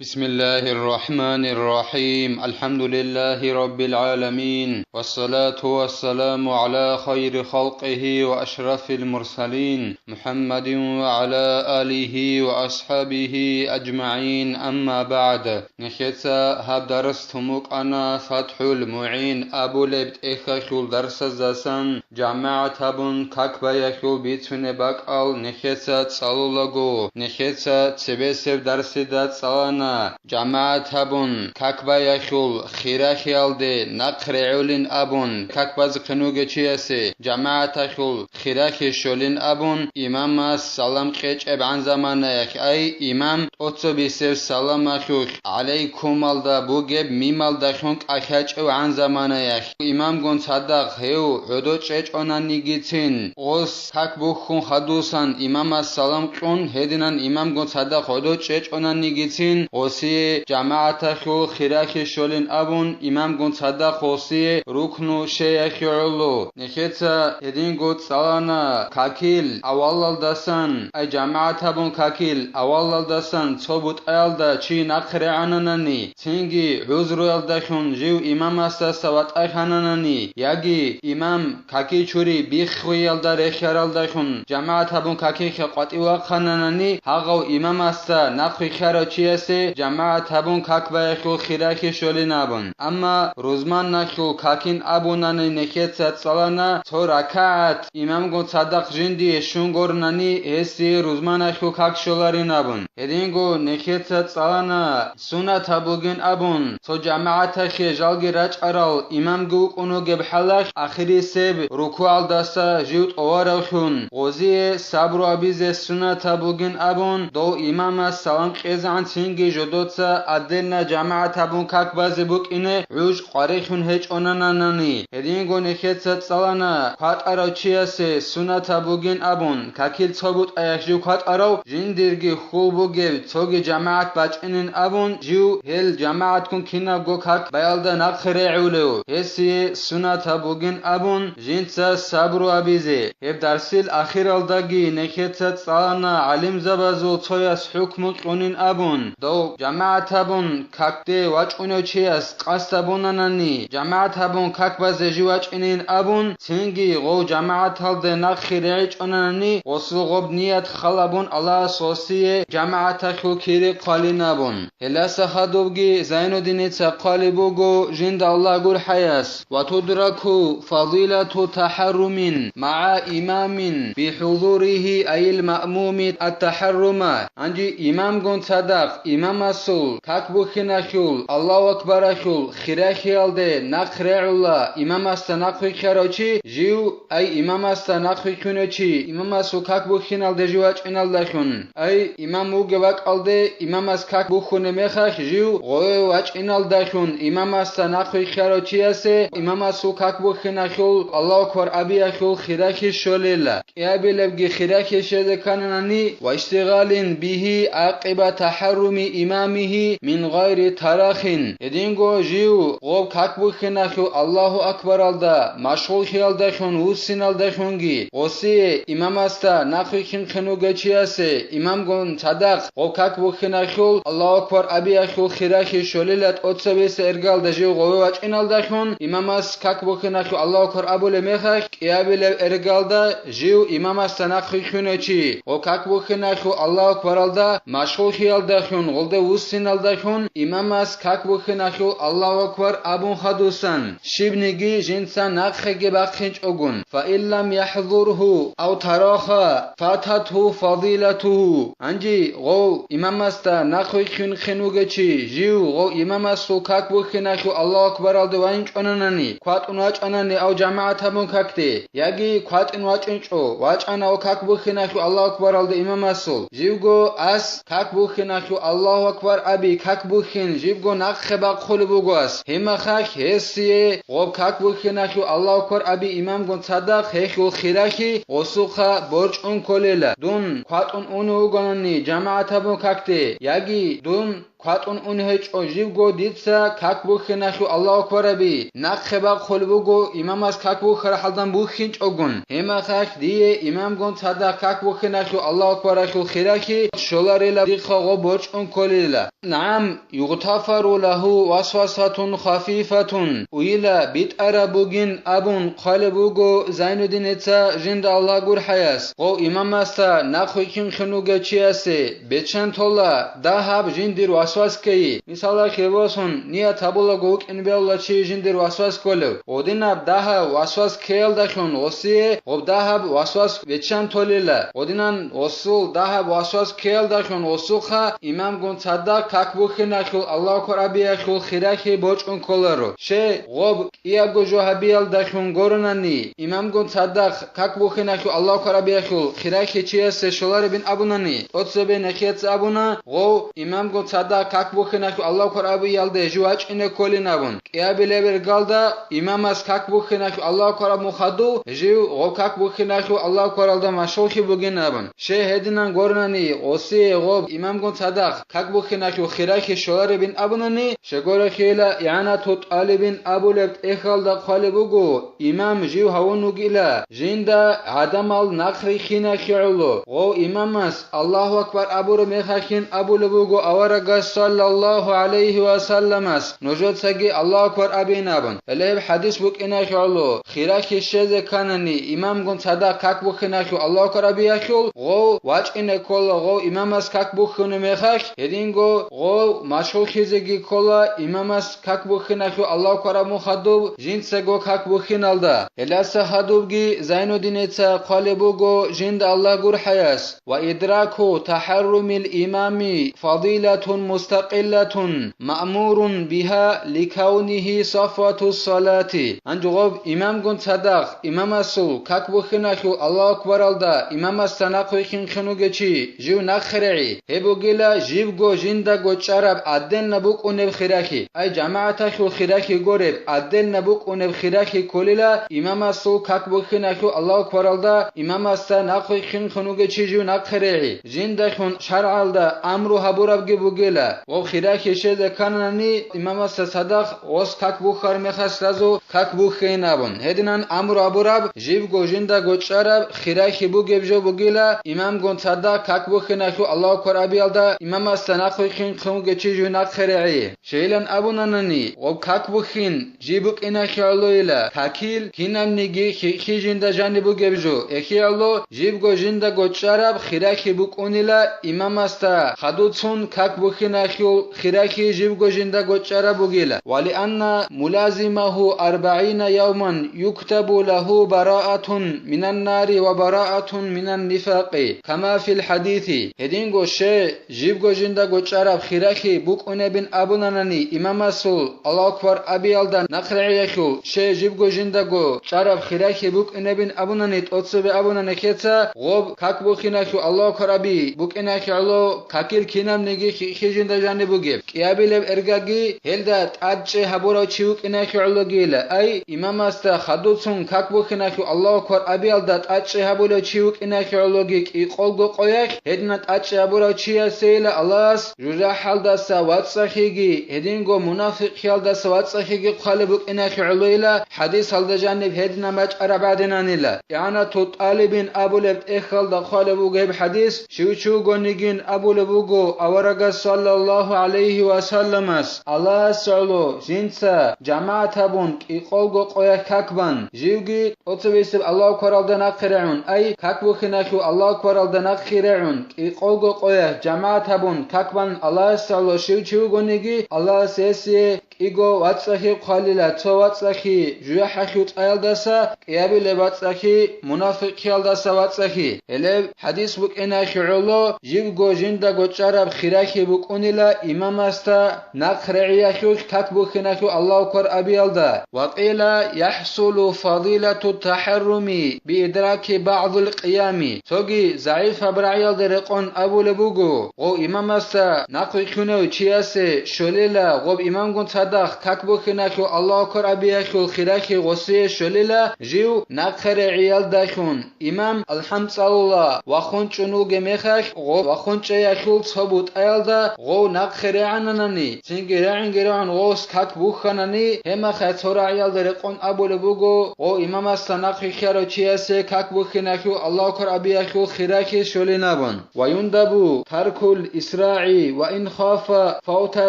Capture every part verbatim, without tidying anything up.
بسم الله الرحمن الرحيم. الحمد لله رب العالمين. والصلاة والسلام على خير خلقه وأشرف المرسلين محمد وعلى آله وأصحابه أجمعين. أما بعد. Нехеца гьаб дарс тумукъана ФатхӀул МугӀин абулеб тӀехьалъул дарсаздасан. ЖамагӀат гьабун как баяхьул бицунеб бакӀал нехеца цӀалулаго, нехеца цебесеб дарсида цӀалана. ЖамагӀат гьабун как баяхьул хирахиялде нахъ регӀулин абун, как базехъин вугев чиясе жамагӀаталъул хирахи щолин абун, имамас салам кьечӀебгӀан заманаялъ, ай, имам тӀоцебесеб саламалъулъ гӀалайкумалда бугеб мималдалъун кӀалъачӀевгӀан заманаялъ, имамгун цадахъ гьев гӀодов чӀечӀонанигицин, гъос как бухьун хадусан имамас салам кьун, гьединан имамгун цадахъ гӀодов чӀечӀонанигицин, гъосие жамагӀаталъул хирахи щолин абун, имамгун цадахъ гъосие рукну щеяхье гӀоло. Нехеца гьединго цӀалана какил авалалдасан, ай, жамагӀат гьабун какил авалалдасан цо бутӀаялда чи нахъ регӀананани, цинги гӀузруялдалъун жив имамасдаса ватӀалъананани, яги имам каки чури биххуялда рехьаралдалъун жамагӀат гьабун какихьа къватӀив вахъананани, гьагъав имамасда нахъвихьарав чиясе жамагӀат гьабун как баяхьул хирахи щолин абун. Амма рузманалъул какин абунани нехеца цӀалана цо ракагӀат имамгун цадахъ жиндие щун горнани, гьесие рузманалъул как щоларин абун. Гьединго нехеца цӀалана сунат гьабугин абун, цо жамагӀаталъе жалги рачӀарал имамги вукӀун вугеб хӀалалъ, ахирисеб рукугӀалдаса жив тӀоваравлъун, гъозие сабру абизе сунат гьабугин абун, дов имамас салам кьезегӀан цинги жодоца отдельно жамагӀат гьабун как базе букӀине гӀуж къварилъун гьечӀонананани. Гьединго нехеца цӀалана кватӀарав чиясе сунат гьабугин абун, какил цо бутӀаялъ жив кватӀарав, жиндирги хьул бугев цоги жамагӀат бачӀинин абун, жив гьел жамагӀатккун кинабго как баялда нахъе регӀулев, гьесие сунат гьабугин абун, жинца сабру абизе. Гьеб дарсил ахиралдаги нехеца цӀалана гӀалимзабазул цояс хӀукму кьунин абун, дов жамагӀат гьабун какде вачӀунев чияс къасд гьабунанани, жамагӀат гьабун как базе жив вачӀинин абун, цинги гъов жамагӀаталде нахъе регӀичӀонанани, гъосул гъоб ният халабун Аллагьас гъосие жамагӀаталъул кири хъвалин абун. Гьелдаса хадубги Зайнуддиница хъвалеб буго жинда Аллагь гурхӀаяс: «Ва тудраку фадилату тахӀаррумин магӀа имамин бихӀузурихьи айил маъмуми ат-тахӀаррума». Гьанже имамгун цадахъ имамасул как бухьиналъул, Аллагьу акбаралъул хирахиялде нахъ регӀула имамасда нахъвихьарав чи, жив, ай, имамасда нахъвихьунев чи, имамасул как бухьиналде жив вачӀиналдалъун. Ай, имам вугев бакӀалде имамас как бухьунеб мехалъ жив гъове вачӀиналдалъун имамасда нахъвихьарав чиясе имамасул как бухьиналъул Аллагьу акбар абиялъул хирахи щолела. КӀиабилебги хирахи щезе ккананани, ва иштигъалин бихьи гӀакъиба тахӀарруми имамихьи мин гъайри тарахин. Гьединго жив гъоб как бухьиналъул Аллагьу акбаралда машгъуллъиялдалъун вуссиналдалъунги, гъосие имамасда нахъвихьинхъин вугев чиясе имамгун цадахъ гъоб как бухьиналъул Аллагьу акбар абиялъул хирахи щолила тӀоцебесеб иргалда жив гъове вачӀиналдалъун, имамас как бухьиналъул Аллагьу акбар абулеб мехалъ, кӀиабилеб иргалда жив имамасда нахъвихьунев чи, гъо как бухьиналъул Аллагьу акбаралда машгъуллъиялдалъун гъолде вуссиналдалъун имамас как бухьиналъул Аллагьу акбар абун хадусан, щибниги жинца нахъеги бахъинчӀогун, фаин лам яхӀзургьу ав тараха фататгьу фадилатугьу. Гьанже гъов имамасда нахъвихьинхъин вугев чи, жив гъов имамасул как бухьиналъул Аллагьу акбаралде вайинчӀонанани, кватӀун вачӀанани ав жамагӀат гьабун какде, яги кватӀин вачӀинчӀо, вачӀана ва как бухьиналъул Аллагьу акбаралде имамасул, живго ас как бухьиналъул Аллагьу акбар аби как бухьин, живго нахъе бахъулеб буго ас. Гьеб мехалъ гьесие гъоб как бухьиналъул Аллагьу акбар аби имамгун цадахъ гьелъул хиралъи гъосухъа борчӀун кколела. Дун кватӀун унев вугони жамагӀат гьабун какде, яги дун хватӀун ун гьечӀо, живго дица как бухьиналъул Аллагьу акбар аби, нахъе бахъулеб буго имамас как бухьарахӀалдан бухьинчӀогун, гьеб мехалъ дие имамгун цадахъ как бухьиналъул Аллагьу акбаралъул хиралъи щоларила, дихъа гъоб борчӀун кколила. НагӀам, югътафару лагьу васвасатун хафифатун, уйила битӀараб бугин абун хъвалеб буго Зайнуддиница жинда Аллагь гурхӀаяс, гъов имамасда нахъвихьинхъин вугев чиясе беччан тола дагьаб жиндир васвас ккейи. Мисалалъе босун, ният гьабулаго вукӀин бегьула чи жиндир васвас кколев. Гъодинаб дагьаб васвас ккеялдалъун гъосие гъоб дагьаб васвас беччан толила. Гъодинан гъосул дагьаб васвас ккеялдалъун гъосухъа имамгун цадахъ как бухьиналъул Аллагьу акбар абиялъул хиралъи борчӀун кколаро. Щай гъоб кӀиябго жо гьабиялдалъун гуронани, имамгун цадахъ как бухьиналъул Аллагьу акбар абиялъул хиралъи чиясе щоларебин абунани, тӀоцебе нехеца абуна, гъов имамгун цадахъ как бухьиналъул Аллагьу акбар абиялде жив вачӀине кколин абун. КӀиабилеб иргалда имамас как бухьиналъул Аллагьу акбар абун хадув, жив гъов как бухьиналъул Аллагьу акбаралда машгъуллъи бугин абун. Щай гьединан гуронани, гъосие гъоб имамгун цадахъ как бухьиналъул хиралъи щоларебин абунани, щай гурелъул игӀанату тӀалибин абулеб тӀехьалда хъвалеб буго, имам жив гьавун вугила, жинда гӀадамал нахърихьиналъе гӀоло, гъов имамас Аллагьу акбар абураб мехалъин абулеб буго аварагас саллаллагьу гӀалайгьи ва салламас, нужецаги Аллагьу акбар абин абун. Гьеле гьеб хӀадис букӀиналъе гӀоло, хиралъи щвезе кканани, имамгун цадахъ как бухьиналъул Аллагьу акбар абиялъул, гъов вачӀине ккола, гъов имамас как бухьунеб мехалъ, гьединго гъов машгъуллъизеги ккола, имамас как бухьиналъул Аллагьу акбар абун хадув жинцаго как бухьиналда. Гьелдаса хадубги Зайнуддиница хъвалеб буго жинда Аллагь гурхӀаяс: «Ва идраку тахӀаррумил имами фадилатун мустакъиллатун, маъмурун бигьа ликавнигьи сафватус салати». Гьанже гъоб имамгун цадахъ имамасул как бухьиналъул Аллагьу акбаралда имамасда нахъвихьинхъин вугев чи жив нахърегӀи, гьеб бугила живго жиндаго чӀараб гӀадденна букӀунеб хиралъи. Ай, жамагӀаталъул хиралъи гореб, гӀадденна букӀунеб хиралъи кколила имамасул как бухьиналъул Аллагьу акбаралда имамасда нахъвихьинхъин вугев чи жив нахърегӀи. Жиндалъун шаргӀалда амру гьабурабги бугила, ва хиралъи щвезе кканани, имамасда цадахъ гъос как бухьараб мехалъ сразу как бухьейин абун. Гьединан амру гьабураб, живго жиндаго чӀараб хиралъи бугеб жо бугила, имамгун цадахъ как бухьиналъул Аллагьу акбар абиялда имамасда нахъвихьинхъин вугев чи жив нахърегӀи. Щайилан абунанани, гъоб как бухьин жиб букӀиналъе гӀолойила, какил кинабниги хихьи жинда жаниб бугеб жо, эхиялъул жибго жиндаго чӀараб хиралъи букӀунила имамасда хадуцун как бухьиналъул хиралъи жибго жиндаго чӀараб бугила. Ва лианна мулазимагьу арбагӀина явман юктабу лагьу бараатун минан нари ва бараатун минан нифакъи, кама фил хӀадиси. Гьединго щай жибго жиндаго чӀараб хиралъи букӀунебин абунанани имамасул Аллагьу акбар абиялда нахърегӀиялъул, щай жибго жиндаго чӀараб хиралъи букӀунебин абунани, тӀоцебе абуна нехеца, гъоб как бухьиналъул Аллагьу акбар аби букӀиналъе гӀоло какил кинабниги хихьи жинда жаниб бугеб. КӀиабилеб иргаги гьелда тӀадчӀей гьабурав чи вукӀиналъе гӀологийила, ай, имамасда хадуцун как бухьиналъул Аллагьу акбар абиялда тӀадчӀей гьабулев чи вукӀиналъе гӀологи кӀикъолго къоялъ, гьединан тӀадчӀей гьабурав чиясейила Аллагьас жужахӀалдаса вацӀцӀахиги, гьединго мунафикъиялдаса вацӀцӀахиги хъвалеб букӀиналъе гӀолойила хӀадисалда жаниб гьединаб бачӀараб гӀадинанила. ИгӀанату тӀалибин абулеб тӀехьалда хъвалеб буго гьеб хӀадис, щив чи вугонигин абулеб буго аварагас саллаллагьу гӀалайгьи ва салламас, Аллагьас гӀоло жинца жамагӀат гьабун кӀикъолго къоялъ как бан, живги тӀоцебесеб Аллагьу акбаралда нахърегӀун, ай, как бухьиналъул Аллагьу акбаралда нахърегӀун, кӀикъолго къоялъ жамагӀат гьабун как бан Аллагьас гӀоло щив чи вугониги, Аллагьас гьесие кӀиго вацӀцӀахи хъвалила, цо вацӀцӀахи жужахӀалъув цӀаялдаса, кӀиабилеб вацӀцӀахи мунафикъиялдаса вацӀцӀахи. Гьелеб хӀадис букӀиналъе гӀоло, жибго жиндаго чӀараб хиралъи букӀунила имамасда нахърегӀиялъулъ как бухьиналъул Аллагьу акбар абиялда. Ва къила яхӀсулу фадилату тахӀарруми биидраки багӀдул къиями. Цоги загӀипаб рагӀиялда рекъон абулеб буго, гъов имамасда нахъвихьунев чиясе щолила гъоб имамгун цадахъ цадахъ как бухьиналъул Аллагьу акбар абиялъул хиралъи гъосие щолила жив нахъе регӀиялдалъун. Имам алхӀам цӀалула, вахун чӀун вугеб мехалъ, гъов вахун чӀеялъул цо бутӀаялда гъов нахъе регӀананани, цинги регӀинги регӀун гъос как бухьанани, гьеб мехалъ цо рагӀиялда рекъон абулеб буго, гъов имамасда нахъ вихьарав чиясе как бухьиналъул Аллагьу акбар абиялъул хиралъи щолин абун. Ва юндабу таркул исрагӀи ва ин хафа фавта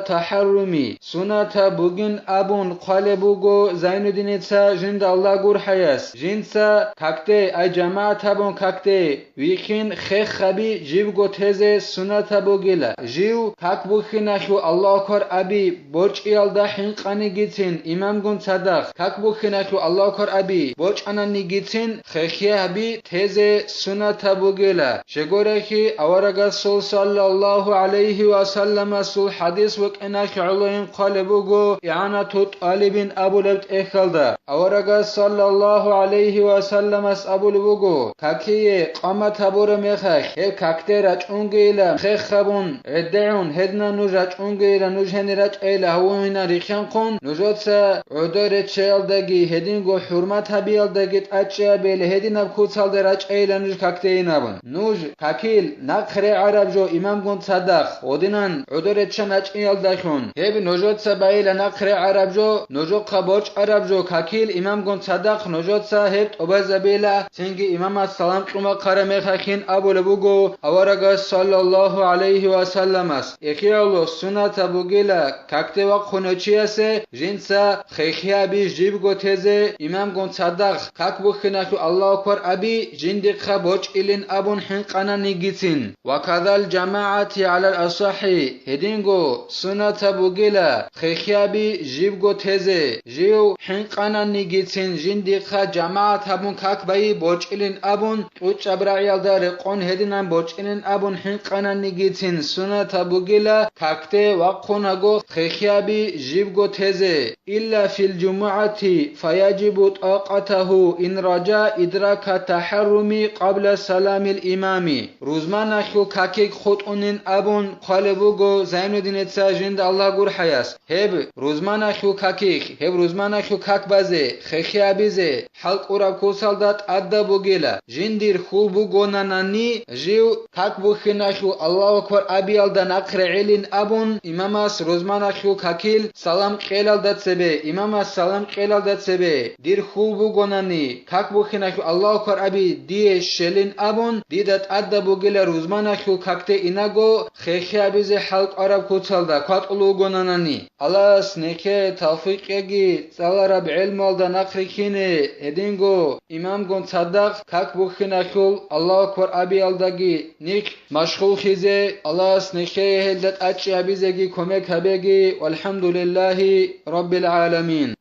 тахӀарруми, суннатаб бугин абун хъвалеб буго Зайнуддиница жинда Аллагь гурхӀаяс, жинца какде, ай жамагӀат гьабун какде, вихьин хехаби жибго тезе суннатаб бугила. Жив как бухьиналъул Аллагьу акбар аби борчӀиялда хӀинкъанигицин имамгун цадахъ, как бухьиналъул Аллагьу акбар аби борчӀананигицин хехе гьаби тезе суннатаб бугила. Щегорехи, аварагасул саллаллагьу гӀалайгьи ва салламасул хӀадис вукӀиналъ гӀолоин хъвалеб буго ИгӀанату тӀалибин абулеб тӀехьалда. Аварагас саллаллагьу гӀалайгьи ва салламас абулеб буго, какие къамат гьабураб мехалъ, гьеб какде рачӀунгейилан хех гьабун, гӀедегӀун, гьединан нуж рачӀунгейилан, нуж гьенир рачӀейилан гьавугьинан рихьанхъун, нужеца гӀодор реччаялдаги, гьединго хӀурмат гьабиялдаги тӀадчӀей гьабейилан, гьединаб куцалда рачӀейилан нуж какдейин абун. Нуж какил нахъ регӀараб жо имамгун цадахъ, гъодинан гӀодор реччан рачӀиялдалъун, гьеб нужеца байила нахъ регӀараб жо, нужухъа борчӀараб жо, какил имамгун цадахъ нужеца гьеб тӀубазабила, цинги имамас салам кьун бахъараб мехалъин абулеб буго аварагас саллаллагьу гӀалайгьи ва салламас. Ихиялъул суннатаб бугила, какде вахъунев чиясе жинца хехиаби жибго тезе, имамгун цадахъ как бухьиналъул Аллагьу акбар аби жиндихъа борчӀилин абун хӀинкъананигицин. Ва казал жамагӀати гӀалал асахӀи, гьединго суннатаб бугила, хехиаби жибго тезе, жив хӀинкъананигицин жиндихъа жамагӀат гьабун как байи борчӀилин абун, кьучӀаб рагӀиялда рекъон гьединан борчӀилин абун хӀинкъананигицин суннатаб бугила, какде вахъунаго хехиаби жибго тезе. Илла фил жумугӀати, фаяжибу такъатагьу ин ража идрака тахӀарруми къабла саламил имами. Рузманалъул какиг хутӀунин абун хъвалеб буго Зайнуддиница жинда Аллагь гурхӀаяс. Гьеб рузманалъул какиг, гьеб рузманалъул как базе, хехиабизе, хӀалкӀураб куцалда тӀадаб бугила, жиндир хьул бугонанани, жив как бухьиналъул Аллагьу акбар абиялда нахъ регӀилин абун, имамас рузманалъул какил салам кьелалда цебе, имамас салам кьелалда цебе, дир хьул бугонани, как бухьиналъул Аллагьу акбар аби дие щелин абун, дида тӀадаб бугила рузманалъул какде инаго хехиабизе хӀалкӀвараб куцалда кватӀул вугонанани. Аллагьас нехее тавфикъ кьеги, цӀалараб гӀелмуялда нахъ рихьине, гьединго имамгун цадахъ как бухьиналъул Аллагьу акбар абиялдаги нихъ машгъуллъизе, Аллагьас нехее гьелда тӀадчӀи гьабизеги кумек гьабеги, валхӀамдулиллагьи раббил гӀаламин.